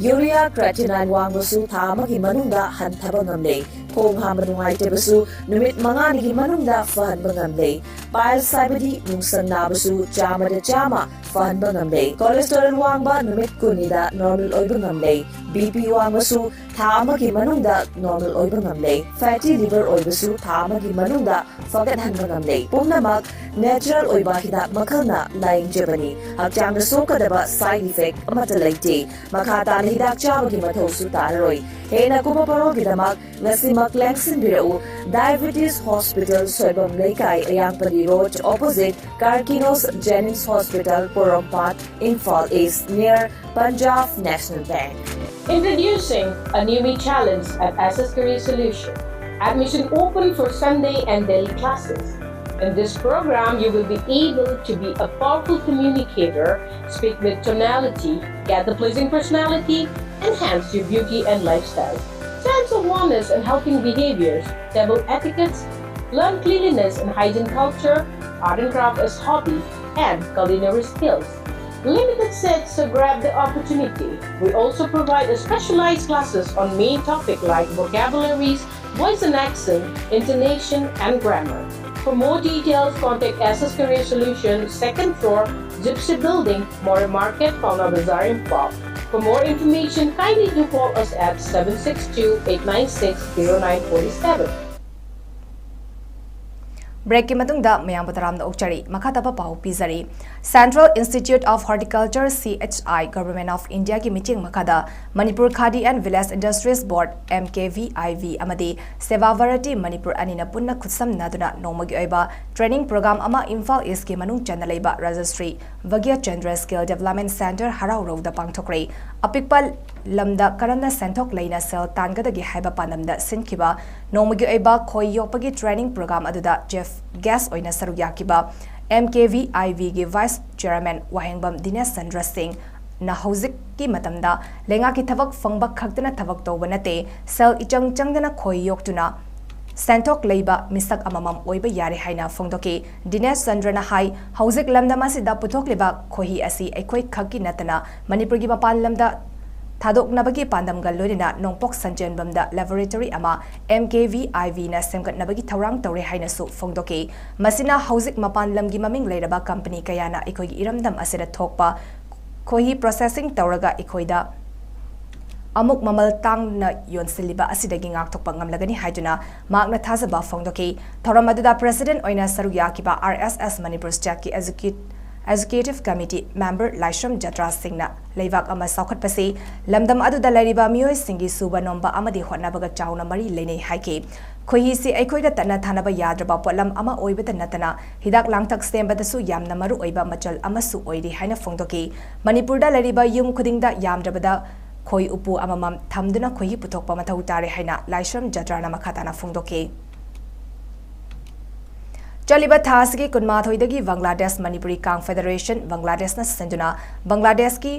Urea creatinine ꯋꯥꯡꯕꯁꯨ ꯊꯥ ꯑꯃꯒꯤ ꯃꯅꯨꯡꯗ ꯍꯟꯊꯕ ꯉꯝꯂꯦ꯫ ꯈꯣꯡ ꯍꯥꯝꯕ ꯅꯨꯡꯉꯥꯏꯇꯕꯁꯨ ꯅꯨꯃꯤꯠ ꯃꯉꯥꯅꯤꯒꯤ ꯃꯅꯨꯡꯗ ꯐꯍꯟꯕ ꯉꯝꯂꯦ꯫ Piles ꯍꯥꯏꯕꯗꯤ ꯅꯨꯡꯁꯪ ꯅꯥꯕꯁꯨ ꯆꯥꯝꯃꯗ ꯆꯥꯝꯃ ꯐꯍꯟꯕ ꯉꯝꯂꯦ꯫ Cholesterol ꯋꯥꯡꯕ ꯅꯨꯃꯤꯠ ꯀꯨꯟꯅꯤꯗ normal ꯑꯣꯏꯕ ꯉꯝꯂꯦ꯫ B P ꯋꯥꯡꯕꯁꯨ ꯊꯥ ꯑꯃꯒꯤ ꯃꯅꯨꯡꯗ normal ꯑꯣꯏꯕ ꯉꯝꯂꯦ꯫ Fatty liver ꯑꯣꯏꯕꯁꯨ ꯊꯥ ꯑꯃꯒꯤ ꯃꯅꯨꯡꯗ ꯐꯒꯠꯍꯟꯕ ꯉꯝꯂꯦ꯫ ꯄꯨꯝꯅꯃꯛ natural ꯑꯣꯏꯕ ꯍꯤꯗꯥꯛ ꯃꯈꯜꯅ ꯂꯥꯌꯦꯡꯖꯕꯅꯤ꯫ ꯍꯛꯆꯥꯡꯗ ꯁꯣꯛꯀꯗꯕ side effect ꯑꯃꯠꯇ ꯂꯩꯇꯦ꯫ ꯃꯈꯥ ꯇꯥꯅ ꯍꯤꯗꯥꯛ ꯆꯥꯕꯒꯤ ꯃꯊꯧꯁꯨ ꯇꯥꯔꯔꯣꯏ꯫ ꯍꯦꯟꯅ ꯀꯨꯞꯄ ꯄꯥꯎꯈꯨꯝꯒꯤꯗꯃꯛ ꯉꯁꯤꯃꯛ ꯂꯦꯡꯁꯤꯟꯕꯤꯔꯛꯎ꯫ Diabetes Hospital, ꯁꯣꯏꯕꯝ ꯂꯩꯀꯥꯏ, ꯑꯌꯥꯡꯄꯜꯂꯤ Road, opposite Karkinos Jennings Hospital, Porompat, Imphal East, near Punjab National Bank꯫ Introducing a newbie challenge at S S Career Solution. Admission open for Sunday and daily classes. In this program, you will be able to be a powerful communicator, speak with tonality, get the pleasing personality, enhance your beauty and lifestyle. Sense of wellness and helping behaviors, table etiquettes, learn cleanliness and hygiene culture, art and craft as hobby, and culinary skills. Limited seats, so grab the opportunity. We also provide a specialized classes on main topic like vocabularies, voice and accent, intonation, and grammar. For more details, contact S S Career Solution, second floor, Gypsy Building, Moreh Market, Paona Bazar, Imphal. For more information, kindly do call us at seven six two, eight nine six, zero nine four seven. Breakꯀꯤ ꯃꯇꯨꯡꯗ ꯃꯌꯥꯝꯕꯨ ꯇꯔꯥꯝꯅ ꯑꯣꯛꯆꯔꯤ꯫ ꯃꯈꯥ ꯇꯥꯕ ꯄꯥꯎ ꯄꯤꯖꯔꯤ꯫ Central Institute of Horticulture, C H I, Government of Indiaꯒꯤ ꯃꯤꯠꯌꯦꯡ ꯃꯈꯥꯗ Manipur Khadi and Village Industries Board, M K V I V, ꯑꯃꯗꯤ Seva Bharati Manipur ꯑꯅꯤꯅ ꯄꯨꯟꯅ ꯈꯨꯠꯁꯝꯅꯗꯨꯅ ꯅꯣꯡꯃꯒꯤ ꯑꯣꯏꯕ training program ꯑꯃ ꯏꯝꯐꯥꯜ Eastꯀꯤ ꯃꯅꯨꯡ ꯆꯟꯅ ꯂꯩꯕ Rajshri ꯚꯥꯒ꯭ꯌ Chandra Skill Development Centre ꯍꯔꯥꯎꯔꯧꯗ ꯄꯥꯡꯊꯣꯛꯈ꯭ꯔꯦ꯫ ꯑꯄꯤꯛꯄ ꯂꯝꯗ ꯀꯔꯝꯅ ꯁꯦꯟꯊꯣꯛ ꯂꯩꯅ ꯁꯦꯜ ꯇꯥꯟꯒꯗꯒꯦ ꯍꯥꯏꯕ ꯄꯥꯟꯗꯝꯗ ꯁꯤꯟꯈꯤꯕ ꯅꯣꯡꯃꯒꯤ ꯑꯣꯏꯕ ꯈꯣꯏ ꯌꯣꯛꯄꯒꯤ training program ꯑꯗꯨꯗ chief guest ꯑꯣꯏꯅ ꯁꯔꯨꯛ ꯌꯥꯈꯤꯕ M K V I Vꯒꯤ Vice Chairman ꯋꯥꯍꯦꯡꯕꯝ ꯗꯤꯅꯦꯁ ꯆꯟꯗ꯭ꯔ ꯁꯤꯡꯅ ꯍꯧꯖꯤꯛꯀꯤ ꯃꯇꯝꯗ ꯂꯩꯉꯥꯛꯀꯤ ꯊꯕꯛ ꯐꯪꯕ ꯈꯛꯇꯅ ꯊꯕꯛ ꯇꯧꯕ ꯅꯠꯇꯦ, ꯁꯦꯜ ꯏꯆꯪ ꯆꯪꯗꯅ ꯈꯣꯏ ꯌꯣꯛꯇꯨꯅ ꯁꯦꯟꯊꯣꯛ ꯂꯩꯕ ꯃꯤꯁꯛ ꯑꯃꯃꯝ ꯑꯣꯏꯕ ꯌꯥꯔꯦ ꯍꯥꯏꯅ ꯐꯣꯡꯗꯣꯛꯈꯤ꯫ ꯗꯤꯅꯦꯁ ꯆꯟꯗ꯭ꯔꯅ ꯍꯥꯏ, ꯍꯧꯖꯤꯛ ꯂꯝꯗꯝ ꯑꯁꯤꯗ ꯄꯨꯊꯣꯛꯂꯤꯕ ꯈꯣꯏꯍꯤ ꯑꯁꯤ ꯑꯩꯈꯣꯏ ꯈꯛꯀꯤ ꯅꯠꯇꯅ ꯃꯅꯤꯄꯨꯔꯒꯤ ꯃꯄꯥꯟ ꯂꯝꯗ ꯊꯥꯗꯣꯛꯅꯕꯒꯤ ꯄꯥꯟꯗꯝꯒ ꯂꯣꯏꯅꯅ ꯅꯣꯡꯄꯣꯛ ꯁꯟꯖꯦꯟꯕꯝꯗ laboratory ꯑꯃ M K V I Vꯅ ꯁꯦꯝꯒꯠꯅꯕꯒꯤ ꯊꯧꯔꯥꯡ ꯇꯧꯔꯦ ꯍꯥꯏꯅꯁꯨ ꯐꯣꯡꯗꯣꯛꯈꯤ꯫ ꯃꯁꯤꯅ ꯍꯧꯖꯤꯛ ꯃꯄꯥꯟ ꯂꯝꯒꯤ ꯃꯃꯤꯡ ꯂꯩꯔꯕ company ꯀꯌꯥꯅ ꯑꯩꯈꯣꯏꯒꯤ ꯏꯔꯝꯗꯝ ꯑꯁꯤꯗ ꯊꯣꯛꯄ ꯈꯣꯏꯍꯤ processing ꯇꯧꯔꯒ ꯑꯩꯈꯣꯏꯗ ꯑꯃꯨꯛ ꯃꯃꯜ ꯇꯥꯡꯅ ꯌꯣꯟꯁꯤꯜꯂꯤꯕ ꯑꯁꯤꯗꯒꯤ ꯉꯥꯛꯊꯣꯛꯄ ꯉꯝꯂꯒꯅꯤ ꯍꯥꯏꯗꯨꯅ ꯃꯍꯥꯛꯅ ꯊꯥꯖꯕ ꯐꯣꯡꯗꯣꯛꯈꯤ꯫ ꯊꯧꯔꯝ ꯑꯗꯨꯗ president ꯑꯣꯏꯅ ꯁꯔꯨꯛ ꯌꯥꯈꯤꯕ R S S Manipur Stateꯀꯤ execu-, Executive Committee member ꯂꯥꯏꯁ꯭ꯔꯝ ꯖꯇ꯭ꯔꯥ ꯁꯤꯡꯅ ꯂꯩꯕꯥꯛ ꯑꯃ ꯆꯥꯎꯈꯠꯄꯁꯤ ꯂꯝꯗꯝ ꯑꯗꯨꯗ ꯂꯩꯔꯤꯕ ꯃꯤꯑꯣꯏꯁꯤꯡꯒꯤ ꯁꯨꯕ ꯅꯣꯝꯕ ꯑꯃꯗꯤ ꯍꯣꯠꯅꯕꯒ ꯆꯥꯎꯅ ꯃꯔꯤ ꯂꯩꯅꯩ ꯍꯥꯏꯈꯤ꯫ ꯈꯣꯏꯍꯤꯁꯤ ꯑꯩꯈꯣꯏꯒ ꯇꯠꯅ ꯊꯥꯅꯕ ꯌꯥꯗ꯭ꯔꯕ ꯄꯣꯠꯂꯝ ꯑꯃ ꯑꯣꯏꯕꯇ ꯅꯠꯇꯅ ꯍꯤꯗꯥꯛ ꯂꯥꯡꯊꯛ ꯁꯦꯝꯕꯗꯁꯨ ꯌꯥꯝꯅ ꯃꯔꯨ ꯑꯣꯏꯕ ꯃꯆꯜ ꯑꯃꯁꯨ ꯑꯣꯏꯔꯤ ꯍꯥꯏꯅ ꯐꯣꯡꯗꯣꯛꯈꯤ꯫ ꯃꯅꯤꯄꯨꯔꯗ ꯂꯩꯔꯤꯕ ꯌꯨꯝ ꯈꯨꯗꯤꯡꯗ ꯌꯥꯝꯗ꯭ꯔꯕꯗ ꯈꯣꯏ ꯎꯄꯨ ꯑꯃꯃꯝ ꯊꯝꯗꯨꯅ ꯈꯣꯏꯍꯤ ꯄꯨꯊꯣꯛꯄ ꯃꯊꯧ ꯇꯥꯔꯦ ꯍꯥꯏꯅ ꯂꯥꯏꯁ꯭ꯔꯝ ꯖꯇ꯭ꯔꯥꯅ ꯃꯈꯥ ꯇꯥꯅ ꯐꯣꯡꯗꯣꯛꯈꯤ꯫ ꯆꯠꯂꯤꯕ ꯊꯥ ꯑꯁꯤꯒꯤ ꯀꯨꯟꯃꯥꯊꯣꯏꯗꯒꯤ ꯕꯪꯒ꯭ꯂꯥꯗꯦꯁ ꯃꯅꯤꯄꯨꯔꯤ ꯀꯥꯡ ꯐꯦꯗꯔꯦꯁꯟ ꯕꯪꯒ꯭ꯂꯥꯗꯦꯁꯅ ꯁꯤꯟꯗꯨꯅ ꯕꯪꯒ꯭ꯂꯥꯗꯦꯁꯀꯤ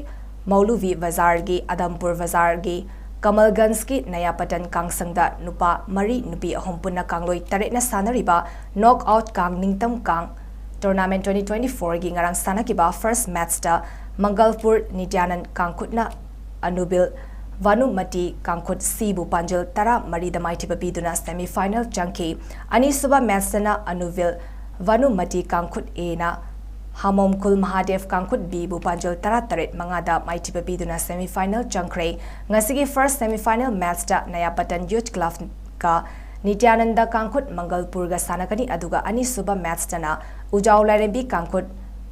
ꯃꯧꯂꯨꯚꯤ ꯕꯖꯥꯔꯒꯤ, ꯑꯗꯝꯄꯨꯔ ꯕꯖꯥꯔꯒꯤ, ꯀꯃꯜꯒꯟꯖꯀꯤ ꯅꯌꯥꯄꯇꯟ ꯀꯥꯡꯁꯪꯗ ꯅꯨꯄꯥ ꯃꯔꯤ, ꯅꯨꯄꯤ ꯑꯍꯨꯝ ꯄꯨꯟꯅ ꯀꯥꯡꯂꯣꯏ ꯇꯔꯦꯠꯅ ꯁꯥꯟꯅꯔꯤꯕ ꯅꯣꯛ ꯑꯥꯎꯠ ꯀꯥꯡ ꯅꯤꯡꯇꯝ ꯀꯥꯡ ꯇꯣꯔꯅꯥꯃꯦꯟ twenty twenty-four ꯒꯤ ꯉꯔꯥꯡ ꯁꯥꯟꯅꯈꯤꯕ ꯐꯥꯔꯁ ꯃꯦꯠꯆꯇ ꯃꯪꯒꯜꯄꯨꯔ ꯅꯤꯇ꯭ꯌꯥꯅꯟ ꯀꯥꯡꯈꯨꯠꯅ ꯑꯅꯨꯕꯤꯜ ꯚꯥꯅꯨꯃꯇꯤ ꯀꯥꯡꯈꯨꯠ ꯁꯤꯕꯨ ꯄꯥꯟꯖꯜ ꯇꯔꯥ ꯃꯔꯤꯗ ꯃꯥꯏꯊꯤꯕ ꯄꯤꯗꯨꯅ ꯁꯦꯃꯤꯐꯥꯏꯅꯦꯜ ꯆꯪꯈꯤ꯫ ꯑꯅꯤꯁꯨꯕ ꯃꯦꯠꯆꯇꯅ ꯑꯅꯨꯕꯤꯜ ꯚꯥꯅꯨꯃꯇꯤ ꯀꯥꯡꯈꯨꯠ ꯑꯦꯅ ꯍꯥꯃꯣꯝꯈꯨꯜ ꯃꯍꯥꯗꯦꯕ ꯀꯥꯡꯈꯨꯠ ꯕꯤꯕꯨ ꯄꯥꯟꯖꯜ ꯇꯔꯥ ꯇꯔꯦꯠ ꯃꯉꯥꯗ ꯃꯥꯏꯊꯤꯕ ꯄꯤꯗꯨꯅ ꯁꯦꯃꯤꯐꯥꯏꯅꯦꯜ ꯆꯪꯈ꯭ꯔꯦ꯫ ꯉꯁꯤꯒꯤ ꯐꯥꯔꯁ ꯁꯦꯃꯤꯐꯥꯏꯅꯦꯜ ꯃꯦꯠꯆꯇ ꯅꯌꯥꯄꯇꯟ ꯌꯨꯊ ꯀ꯭ꯂꯕꯀ ꯅꯤꯇ꯭ꯌꯥꯅꯟꯗ ꯀꯥꯡꯈꯨꯠ ꯃꯪꯒꯜꯄꯨꯔꯒ ꯁꯥꯟꯅꯒꯅꯤ, ꯑꯗꯨꯒ ꯑꯅꯤꯁꯨꯕ ꯃꯦꯠꯆꯇꯅ ꯎꯖꯥꯎ ꯂꯥꯏꯔꯦꯝꯕꯤ ꯀꯥꯡꯈꯨꯠ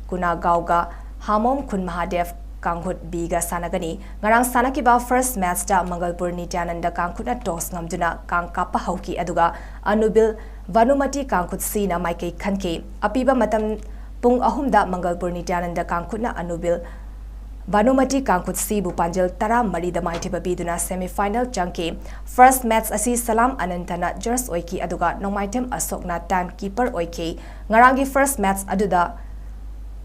ꯀꯨꯅꯥꯒꯥꯎꯒ ꯍꯥꯃꯣꯝ ꯈꯨꯟ ꯃꯍꯥꯗꯦꯕ ꯀꯥꯡꯈꯨꯠ ꯕꯤꯒ ꯁꯥꯟꯅꯒꯅꯤ꯫ ꯉꯔꯥꯡ ꯁꯥꯟꯅꯈꯤꯕ ꯐꯥꯔꯁ ꯃꯦꯠꯆꯇ ꯃꯪꯒꯜꯄꯨꯔ ꯅꯤꯇ꯭ꯌꯥꯅꯟꯗ ꯀꯥꯡꯈꯨꯠꯅ ꯇꯣꯁ ꯉꯝꯗꯨꯅ ꯀꯥꯡ ꯀꯥꯞꯄ ꯍꯧꯈꯤ, ꯑꯗꯨꯒ ꯑꯅꯨꯕꯤꯜ ꯚꯥꯅꯨꯃꯇꯤ ꯀꯥꯡꯈꯨꯠ ꯁꯤꯅ ꯃꯥꯏꯀꯩ ꯈꯟꯈꯤ꯫ ꯑꯄꯤꯕ ꯃꯇꯝ ꯄꯨꯡ ꯑꯍꯨꯝꯗ ꯃꯪꯒꯜꯄꯨꯔ ꯅꯤꯇ꯭ꯌꯥꯅꯟꯗ ꯀꯥꯡꯈꯨꯠꯅ ꯑꯅꯨꯕꯤꯜ ꯚꯥꯅꯨꯃꯇꯤ ꯀꯥꯡꯈꯨꯠ ꯁꯤꯕꯨ ꯄꯥꯟꯖꯜ ꯇꯔꯥ ꯃꯔꯤꯗ ꯃꯥꯏꯊꯤꯕ ꯄꯤꯗꯨꯅ ꯁꯦꯃꯤꯐꯥꯏꯅꯦꯜ ꯆꯪꯈꯤ꯫ ꯐꯥꯔꯁ ꯃꯦꯠꯆ ꯑꯁꯤ ꯁꯂꯥꯝ ꯑꯅꯟꯊꯅ ꯖꯖ ꯑꯣꯏꯈꯤ, ꯑꯗꯨꯒ ꯅꯣꯡꯃꯥꯏꯊꯦꯝ ꯑꯁꯣꯛꯅ ꯇꯥꯏꯝ ꯀꯤꯄꯔ ꯑꯣꯏꯈꯤ꯫ ꯉꯔꯥꯡꯒꯤ ꯐꯥꯔꯁ ꯃꯦꯠꯆ ꯑꯗꯨꯗ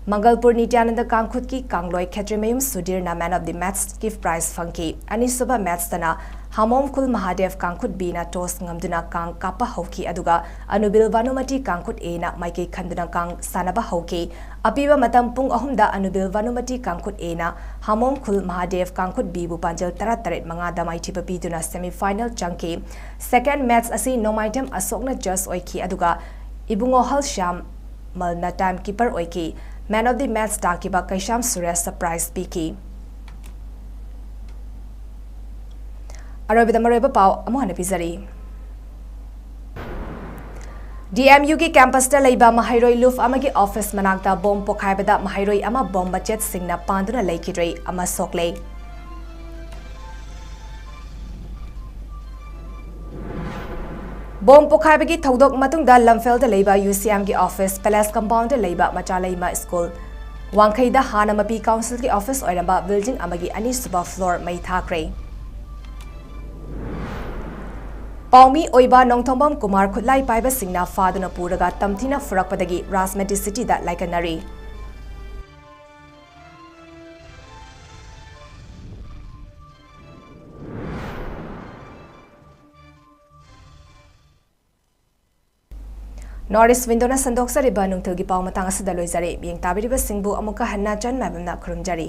ꯃꯪꯒꯜꯄꯨꯔ ꯅꯤꯇ꯭ꯌꯥꯅꯟꯗ ꯀꯥꯡꯈꯨꯠꯀꯤ ꯀꯥꯡꯂꯣꯏ ꯈꯦꯇ꯭ꯔꯤꯃꯌꯨꯝ ꯁꯨꯙꯤꯔꯅ man of the match gift prize ꯐꯪꯈꯤ꯫ ꯑꯅꯤꯁꯨꯕ ꯃꯦꯠꯆꯇꯅ ꯍꯥꯃꯣꯝ ꯈꯨꯜ ꯃꯍꯥꯗꯦꯕ ꯀꯥꯡꯈꯨꯠ ꯕꯤꯅ ꯇꯣꯁ ꯉꯝꯗꯨꯅ ꯀꯥꯡ ꯀꯥꯞꯄ ꯍꯧꯈꯤ, ꯑꯗꯨꯒ ꯑꯅꯨꯕꯤꯜ ꯚꯥꯅꯨꯃꯇꯤ ꯀꯥꯡꯈꯨꯠ ꯑꯦꯅ ꯃꯥꯏꯀꯩ ꯈꯟꯗꯨꯅ ꯀꯥꯡ ꯁꯥꯟꯅꯕ ꯍꯧꯈꯤ꯫ ꯑꯄꯤꯕ ꯃꯇꯝ ꯄꯨꯡ ꯑꯍꯨꯝꯗ ꯑꯅꯨꯕꯤꯜ ꯚꯥꯅꯨꯃꯇꯤ ꯀꯥꯡꯈꯨꯠ ꯑꯦꯅ ꯍꯥꯃꯣꯝ ꯈꯨꯜ ꯃꯍꯥꯗꯦꯕ ꯀꯥꯡꯈꯨꯠ ꯕꯤꯕꯨ ꯄꯥꯟꯖꯜ ꯇꯔꯥ ꯇꯔꯦꯠ ꯃꯉꯥꯗ ꯃꯥꯏꯊꯤꯕ ꯄꯤꯗꯨꯅ ꯁꯦꯃꯤꯐꯥꯏꯅꯦꯜ ꯆꯪꯈꯤ꯫ ꯁꯦꯀꯦꯟ ꯃꯦꯠꯆ ꯑꯁꯤ ꯅꯣꯡꯃꯥꯏꯊꯦꯝ ꯑꯁꯣꯛꯅ ꯖꯖ ꯑꯣꯏꯈꯤ, ꯑꯗꯨꯒ ꯏꯕꯨꯡꯉꯣꯍꯜ ꯁ꯭ꯌꯥꯝ ꯃꯜꯅ ꯇꯥꯏꯝ ꯀꯤꯄꯔ ꯑꯣꯏꯈꯤ꯫ ꯃꯦꯟ ꯑꯣꯐ ꯗꯤ ꯃꯦꯠꯆ ꯇꯥꯈꯤꯕ ꯀꯩꯁꯥꯝ ꯁꯨꯔꯦꯁꯇ ꯄ꯭ꯔꯥꯏꯖ ꯄꯤꯈꯤ꯫ ꯑꯔꯣꯏꯕꯗ ꯃꯔꯨꯑꯣꯏꯕ ꯄꯥꯎ ꯑꯃꯨꯛ ꯍꯟꯅ ꯄꯤꯖꯔꯤ꯫ ꯗꯤ ꯑꯦꯝ ꯌꯨꯒꯤ ꯀꯦꯝꯄꯁꯇ ꯂꯩꯕ ꯃꯍꯩꯔꯣꯏ ꯂꯨꯞ ꯑꯃꯒꯤ ꯑꯣꯐꯤꯁ ꯃꯅꯥꯛꯇ ꯕꯣꯝ ꯄꯣꯈꯥꯏꯕꯗ ꯃꯍꯩꯔꯣꯏ ꯑꯃ ꯕꯣꯝ ꯃꯆꯦꯠꯁꯤꯡꯅ ꯄꯥꯟꯗꯨꯅ ꯂꯩꯈꯤꯗ꯭ꯔꯦ ꯑꯃ ꯁꯣꯛꯂꯦ꯫ ꯕꯣꯝ ꯄꯣꯈꯥꯏꯕꯒꯤ ꯊꯧꯗꯣꯛ ꯃꯇꯨꯡꯗ ꯂꯝꯐꯦꯜꯗ ꯂꯩꯕ ꯌꯨ ꯁꯤ ꯑꯦꯝꯒꯤ ꯑꯣꯐꯤꯁ, ꯄꯦꯂꯦꯁ ꯀꯝꯄꯥꯎꯟꯗ ꯂꯩꯕ ꯃꯆꯥꯂꯩꯃ ꯁ꯭ꯀꯨꯜ, ꯋꯥꯡꯈꯩꯗ ꯍꯥꯟꯅ ꯃꯄꯤ ꯀꯥꯎꯟꯁꯤꯜꯒꯤ ꯑꯣꯐꯤꯁ ꯑꯣꯏꯔꯝꯕ ꯕꯤꯜꯗꯤꯡ ꯑꯃꯒꯤ ꯑꯅꯤꯁꯨꯕ ꯐ꯭ꯂꯣꯔ ꯃꯩ ꯊꯥꯈ꯭ꯔꯦ꯫ ꯄꯥꯎꯃꯤ ꯑꯣꯏꯕ ꯅꯣꯡꯊꯣꯝꯕꯝ ꯀꯨꯃꯥꯔ ꯈꯨꯠꯂꯥꯏ ꯄꯥꯏꯕꯁꯤꯡꯅ ꯐꯥꯗꯨꯅ ꯄꯨꯔꯒ ꯇꯝꯊꯤꯅ ꯐꯨꯔꯛꯄꯗꯒꯤ ꯔꯥꯖꯃꯦꯇꯤ ꯁꯤꯇꯤꯗ ꯂꯥꯏꯀꯠꯅꯔꯤ꯫ ꯅꯣꯔꯠ ꯏꯁ ꯋꯤꯟꯗꯣꯅ ꯁꯟꯗꯣꯛꯆꯔꯤꯕ ꯅꯨꯡꯊꯤꯜꯒꯤ ꯄꯥꯎ ꯃꯇꯥꯡ ꯑꯁꯤꯗ ꯂꯣꯏꯖꯔꯦ꯫ ꯃꯤꯠꯌꯦꯡ ꯇꯥꯕꯤꯔꯤꯕꯁꯤꯡꯕꯨ ꯑꯃꯨꯛꯀ ꯍꯟꯅ ꯆꯟ ꯃꯥꯏꯕꯝꯅ ꯈꯨꯔꯨꯝꯖꯔꯤ꯫